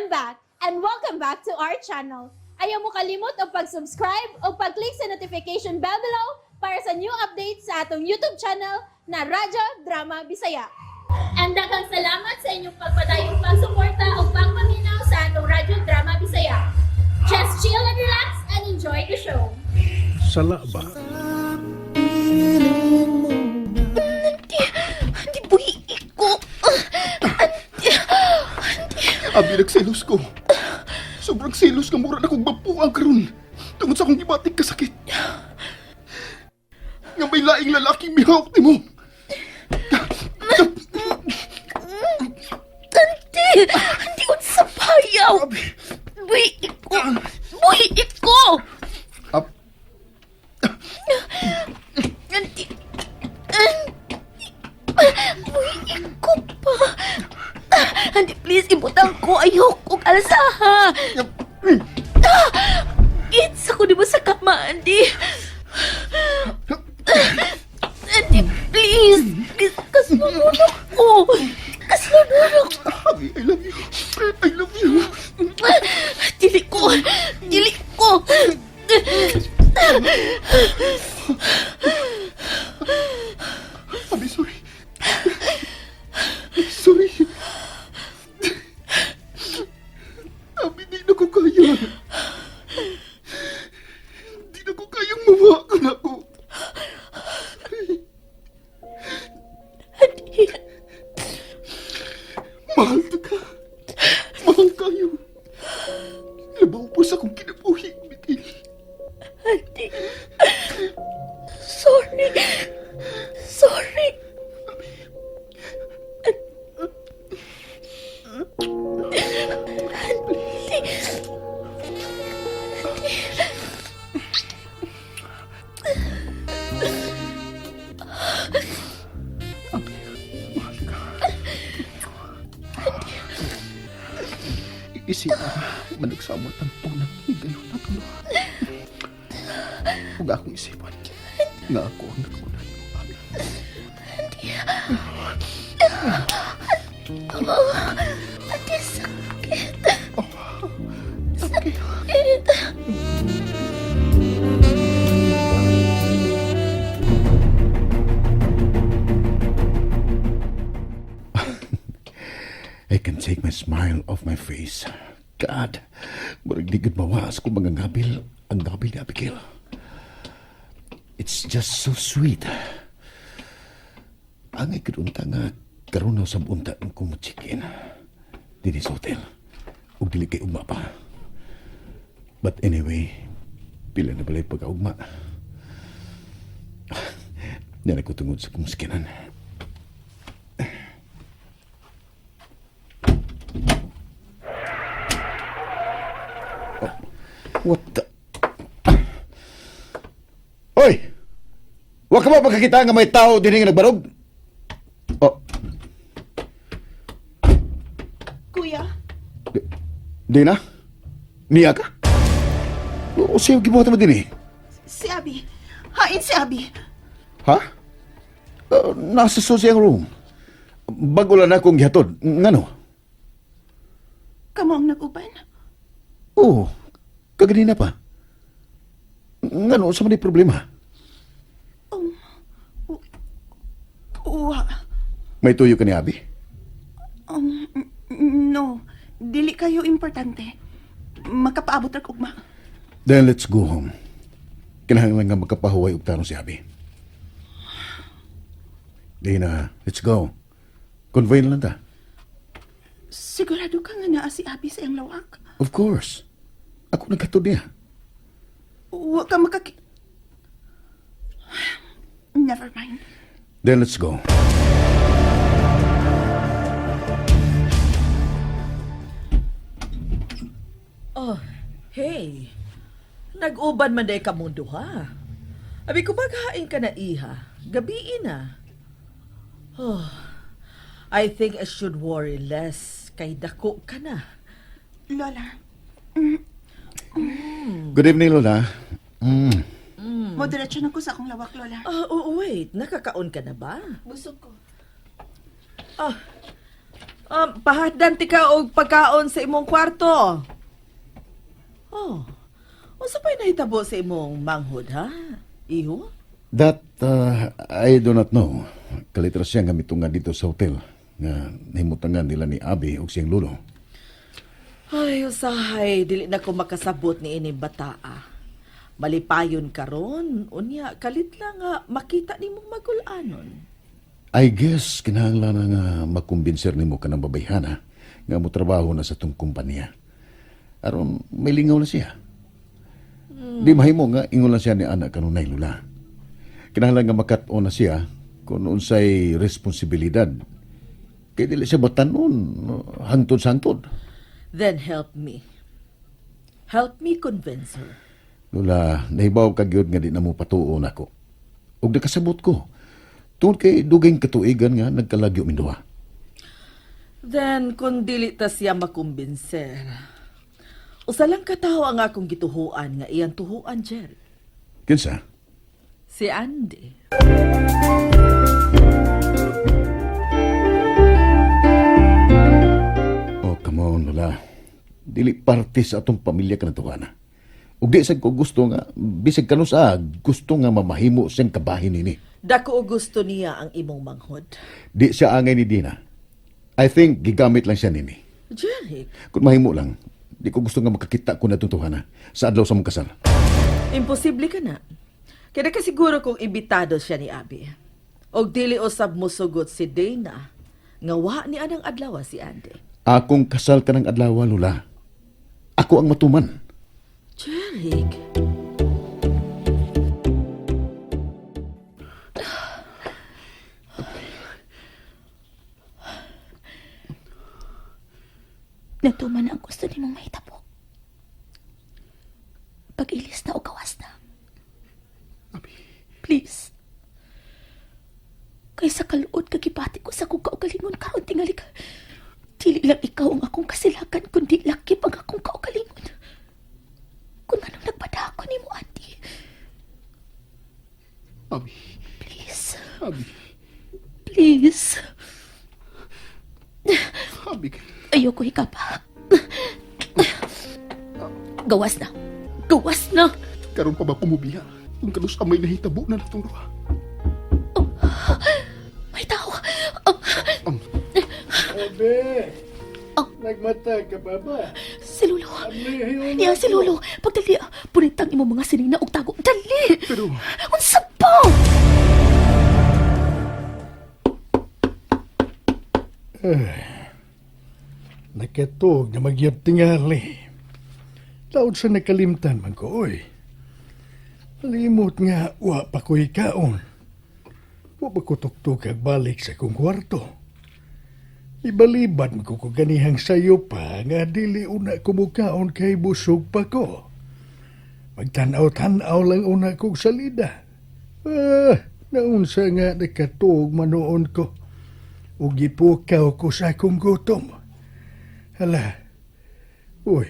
I'm back and welcome back to our channel. Ayaw mo kalimot og pag-subscribe o pag-click sa notification bell below para sa new updates sa atong YouTube channel na Radyo Drama Bisaya. And daghang salamat sa inyong pagpadayong pagsuporta o pagpaminaw sa atong Radyo Drama Bisaya. Just chill and relax and enjoy the show. Sala ba? Di buhi ko. Abi, nagselos ko. Sobrang selos nga mura na kong mapuang karon. Tungod sa akong gibating kasakit. Nga may laing lalaking mihawak nimo. Ante, hindi ko sa payaw. Abi, Buhi ko. Buhi ko. Ap, Ante, buhi ko pa. Ante, please, ibutang ko. Ayoko alsa ha. It's ako di ba sa kama, Ante? Ante, please. Please, kasunod ko. Kasunod ko. Abi, I love you. I love you. Dili ko! Dili ko! Abi, sorry. Sorry. Abi, di na ko kaya. Di na ko kayang mawa ka na ko. Ante, Mahal na ka. Mahal kayo. Labaw po sa akong kinabuhi, Miguel. Ante. Sorry. Sorry. Ante. Abi, mahal ka. Isip na, managsamot ang tunang higayon na tulo. Huwag akong isipan nga ako ang nakunan mo, Abi. Ante, sakit. Okay. Sakit. I can take my smile off my face. God, murag di gud mawas kung mga ngabil, ang ngabil ni Abigail. It's just so sweet. Angay gud unta nga karon na usab unta ko mo check-in dinhi sa hotel. Ug dili kay ugma pa. But anyway, pila na balay pagkaugma. Dili ko tungod sa kong skinan. What the? Hoy! Wa ka ba makakita nga may tao din nga nagbarog? Oh, Kuya, di na? Niya ka? O sa'yo gibuhat mo din eh. si Abby. Hain si Abby. Ha? Nasa susi ang room. Bago lang na akong gihatod. Ngano? Kamo ang nag-uban. Oo. Kaganina pa. Ngano, sa man problema? Uwa. May tuyo ka ni Abby? No, dili kayo importante. Makapaabot ra ugma. Then let's go home. Kinahanglan nga magkapahuway og tarong si Abby. Dina, let's go. Convey na lang ta. Sigurado ka nga naa si Abby sa iyang lawak. Of course. Ako nagkatod niya. Wa ka makaki... Never mind. Then let's go. Oh, hey. Nag-uban man day ka mundo ha. Abi ko maghain ka na iha. Gabiin na. Oh, I think I should worry less kay dako ka na. Lola, Good evening, Lola. Mo diretso na ko sa akong lawak, Lola. Ah, oh, wait, nakakaon ka na ba? Busog ko. Ah, Pahaddan ti ka og pagkaon sa imong kwarto. Oh. Unsa pa'y nahitabo sa imong manghod, ha? Iho? That I do not know. Kalitra siya nga mitunga dito sa hotel nga nahimutangan nila ni Abi ug siyang lolo. Ay, usahay, dili na ko makasabot ni ini bataa. Malipayon karon, unya kalit lang nga makita nimong magulanon. I guess kinahanglan na nga makumbinser nimo kanang babayhana nga motrabaho na sa tong kumpanya. Aron may lingaw na siya. Di mahimo nga ingon lang siya ni anak kanunay lula. Kinahanglan nga makat-on na siya kung unsay responsibilidad. Kay dili siya batanon hangtod sa hangtod. Then help me. Help me convince her. Lula, nahibaw ka gyud nga di na mo patuo nako. Ug nakasabot ko. Tungod kay dugay katuigan nga nagkalagyo minduha. Then, kung dili ta siya makumbinser, usa lang katawo ang akong gituhuan nga iyang tuhuan, Jerry. Kinsa? Si Andy. Oh, come on, Lola. Dili parte sa atong pamilya ka na. Ug di sad ko gusto nga, bisag kanu sa gusto nga mamahimo siyang kabahin nini. Dako og gusto niya ang imong manghod. Di siya angay ni Dina. I think gigamit lang siya nini. Jeric, Kung mahimo lang, di ko gusto nga makakita ko na itong tuhana sa adlaw sa mong kasal. Imposible ka na. Kaya ka siguro kung imbitado siya ni Abby. Og dili usab mosugot si Dana. Nga wa ni anang adlaw si Andy. Akong kasal ka ng adlaw, Lola. Ako ang matuman. Jeric, Natuman na ang gusto nimong mahitabo. Pag-ilis na o gawas na. Abi, Please. Kaysa kaluod kagibati ko sa kong kaugalingon karon tingali ka. Dili lang ikaw ang akong kasilakan, kundi lakip ang akong kaugalingon. Kung anong nagpada ako nimo, Auntie. Abi, Please. Abi, Please. Abi. Ayoko hikapa. Gawas na. Gawas na. Karon pa ba pumubiya? Kung kanus amay nahitabo na natong duha. May tao. Oh, Abe, Oh. nagmata ka pa ba? si Lolo. Amihin Niya si Lolo. Pagdali, punitang imong mga sinina og tago. Dali! Pero, Unsa pa? Nakatog na magyab tingali. Taod sa nakalimtan man ko, oy. Limot nga, wa pa ko'y kaon. Wa pa ko tuktok ag balik sa kong kwarto. Ibalibad man ko ko ganihang sayo pa nga dili una kumukaon kay busog pa ko. Magtanaw-tanaw lang una kog salida. Ah, naunsa nga nakatuog manoon ko. Ug gipukaw ko sa akong gutom. Hala. Uy.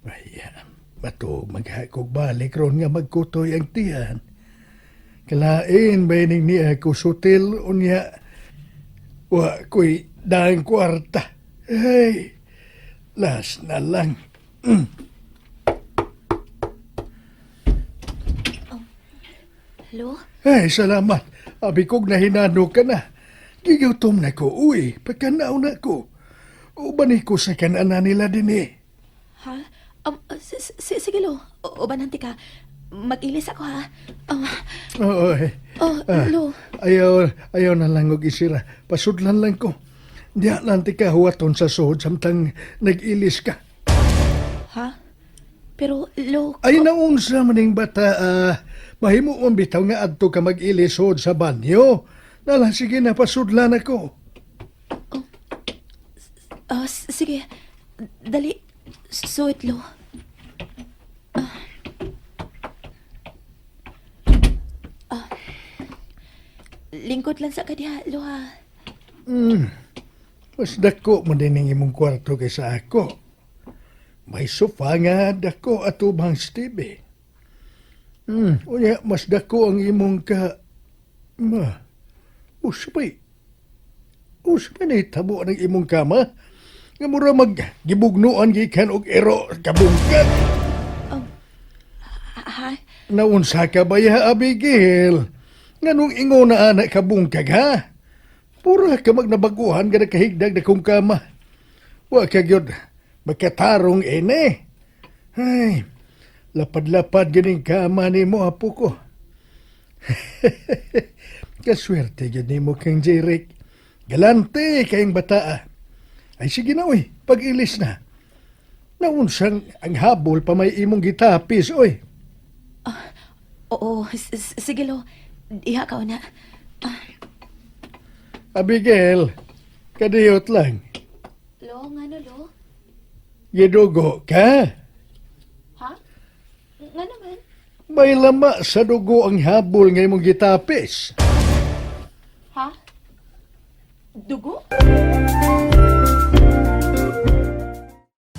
Maya. Matug maghakog balik ron nga magkutoy ang tiyan. Kalain ba ining niya ko sutil unya. Wa ko'y daang kwarta. Hey. Last na lang. Hello? Ay, salamat. Abi kog nahinano ka na. Gigutom na ko. Uy, pagkanaw na ko. Uban ko sa kanana nila din eh. Ha? Sige, Lo. Ubanante ka. Mag-ilis ako, ha? Um, Oo, eh. oh, Ah. Lo. Ayaw, ayaw na lang og isira. Pasudlan lang ko. Diya lang ti ka huwaton sa suhod samtang nag-ilis ka. Ha? Pero, Lo... Ay naunsa maning bata, mahimo man bitaw nga adto ka mag-ilis suhod sa banyo. Nala, sige na, pasudlan ako. Sige. Dali. Suot, Lo. Ah. Ah. Lingkod lang sa kadiha, Lo, ha? Mas dako man din ang imong kwarto kaysa ako. May sofa nga dako atubang sa TV. Unya, mas dako ang imong ka... Ma, usapay. Unsa man nahitabo ng imong kama? Nga mura mag gibugnuan gikan og ero kabungkag. Ha? Naunsa ka ba ya, Abigail? Nganong ingo na anak kabungkag, ha? Pura ka magnabaguhan ka nakahigdag na kong kama. Wa ka gyud magkatarong ene. Ay, lapad-lapad ganing kama nimo apo ko. Kaswerte gyud nimo kang Jeric. Galante kayong bataa. Ay sige na oy, pag-ilis na. Naunsang ang habol pa may imong gitapis oy. Oo, sige lo. Iha ka na. Abigail, kadiyot lang. Lo, ngano lo? Gidugo ka. Ha? Nga naman? May lama sa dugo ang habol nga imong gitapis. Ha? Dugo?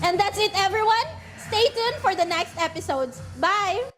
And that's it, everyone. Stay tuned for the next episodes. Bye!